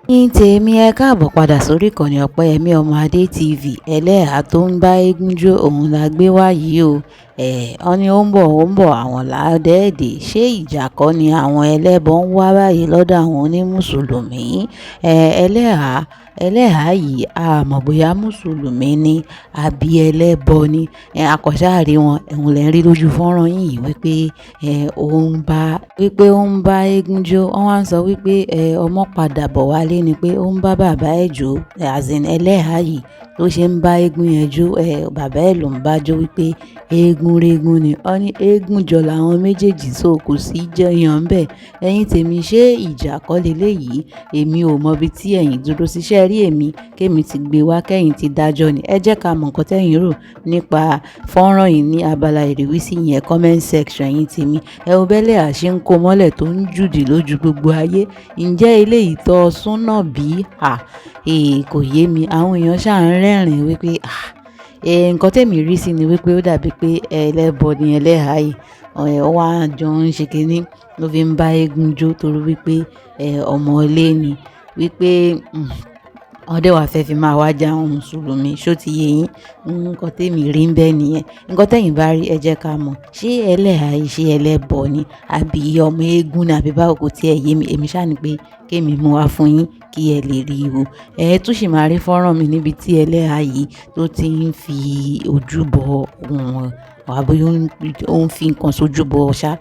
Ní tèmi, ẹ káàbọ̀ padà sórí ìkànnì Ọpẹ́yẹmí ọmọ Adé TV. Ẹlẹ́hàá tó ń bá eégún jó, òun la gbé wá yìí o. Ẹ̀ ọ́n ní ó ń bọ̀, ó ń bọ̀, àwọn làádẹ́ẹ̀dẹ̀. Ṣé ìjà kọ́ ni àwọn ẹlẹ́bọ ń wá báyìí lọ́dọ̀ àwọn onímùsùlùmí? Ẹ̀ ẹlẹ́hàá, ẹlẹ́hàá yìí, a mọ̀ bóyá mùsùlùmí ni àbí ẹlẹ́bọ ni. Ẹ̀ akọ̀ṣáàrí wọn, òun lè rí lójú fọ́nrán yìí wípé ẹ̀ ó ń bá, wípé ó ń bá eégún jó. Wọ́n wá ń sọ wípé ẹ̀ ọmọ padà bọ̀ wálé ni pé ó ń bá bàbá ẹ̀ jó. As in ẹlẹ́hàá yìí tó ṣe ń bá eégún yẹn jó, ẹ̀ bàbá ẹ̀ ló ń bá jó wípé eégún régún ni. Wọ́n ní eégún jọ làwọn méjèèjì, so kò sí jẹyàn ńbẹ̀. Ẹ̀yin tèmi, ṣé ìjà kọ́ leléyìí? Èmi ò mọ ibi tí ẹ̀yin dúró sí. Ṣé ẹ rí èmi kémi ti gbé wá kẹ́yìn ti dájọ́ ni? Ẹ jẹ́ ká mọ̀ nǹkan tẹ́yìn rò nípa fọ́nrán yìí ní abala ìrísí yẹn, comment section. Ẹ̀yin tèmi, ẹ wo bẹ́lẹ̀ ṣe ń kó mọ́lẹ̀ tó ń jùdì lójú gbogbo ayé. Ǹjẹ́ eléyìí tọ́ súnà bí? À, kò yé mi. Àwọn èèyàn ṣà ń rẹ́rìn-ín wípé à, nǹkan tèmi rí sí ni wípé ó dàbí pé ẹlẹ́bọ ni ẹlẹ́hàá yìí. Ó wá jọ ń ṣe kínní ló fi ń bá eégún jó torí wípé ọmọ ilé ni. Wípé wọ́n dẹ̀ wá fẹ́ fi máa wá já àwọn mùsùlùmí. Ṣó ti yé yín? Nǹkan tèmi rí ń bẹ nìyẹn. Nǹkan tẹ̀yin bá rí, ẹ jẹ́ ká mọ̀. Ṣé ẹlẹ́hàá yìí, ṣé ẹlẹ́bọ ni àbí ọmọ eégún ni àbí báwo, kò tí ẹ yé mi. Èmi ṣá ni pé kémi mú wá fún yín kí ẹ lè rí i wò. Ẹ tún sì máa rí fọ́nrán mi níbi tí ẹlẹ́hàá yìí tó ti ń fi ojú bọ ohun, àbí ó ń fi nǹkan sójú bọ ṣá.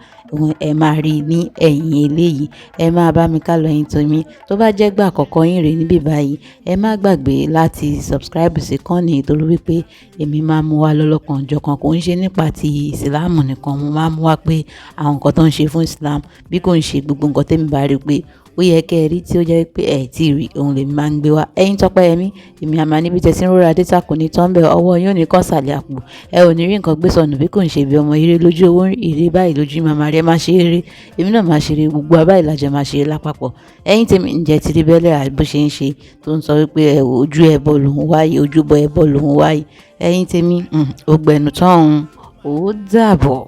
Ẹ máa rí i ní ẹ̀yìn eléyìí. Ẹ máa bá mi ká lọ, ẹ̀yin tèmi. Tó bá jẹ́ ìgbà àkọ́kọ́ yín rè níbí báyìí, ẹ má gbàgbé láti subscribe sí ìkànnì torí wípé èmi máa ń mú wá lọ́lọ́kan òjọ̀kan. Kò ń ṣe nípa ti ìsìlámù nìkan, mo máa ń mú wá pé àwọn nǹkan tó ń ṣe fún Islam, bí kò ń ṣe gbogbo nǹkan tèmi bá rí pé ó yẹ kí ẹ rí tí ó jẹ́ pé ẹ tí ì rí, òun lèmi máa ń gbé wá. Ẹ̀yin Tọ́pẹ́yẹmí, èmi àmà níbi tẹ́tí ń rọra data kò ní tán bẹ́ẹ̀, ọwọ́ yóò ní kàn sàlẹ̀ àpò. Ẹ ò ní rí nǹkan gbé sọnù bí kò ń ṣe bí ọmọ ire lójú owó ire báyìí lójú màmá rẹ máa ṣe eré. Èmi náà máa ṣe eré, gbogbo wa báyìí lájọ máa ṣe eré lápapọ̀. Ẹ̀yin tèmi, ǹjẹ́ ti rí bẹ́lẹ̀ bó ṣe ń ṣe tó ń sọ wípé ẹ ojú ẹbọ lòún wáyé, ojúbọ ẹbọ lòún wáyé. Ẹ̀yin tèmi, ó gbẹnu tán òun, ó dàbọ̀.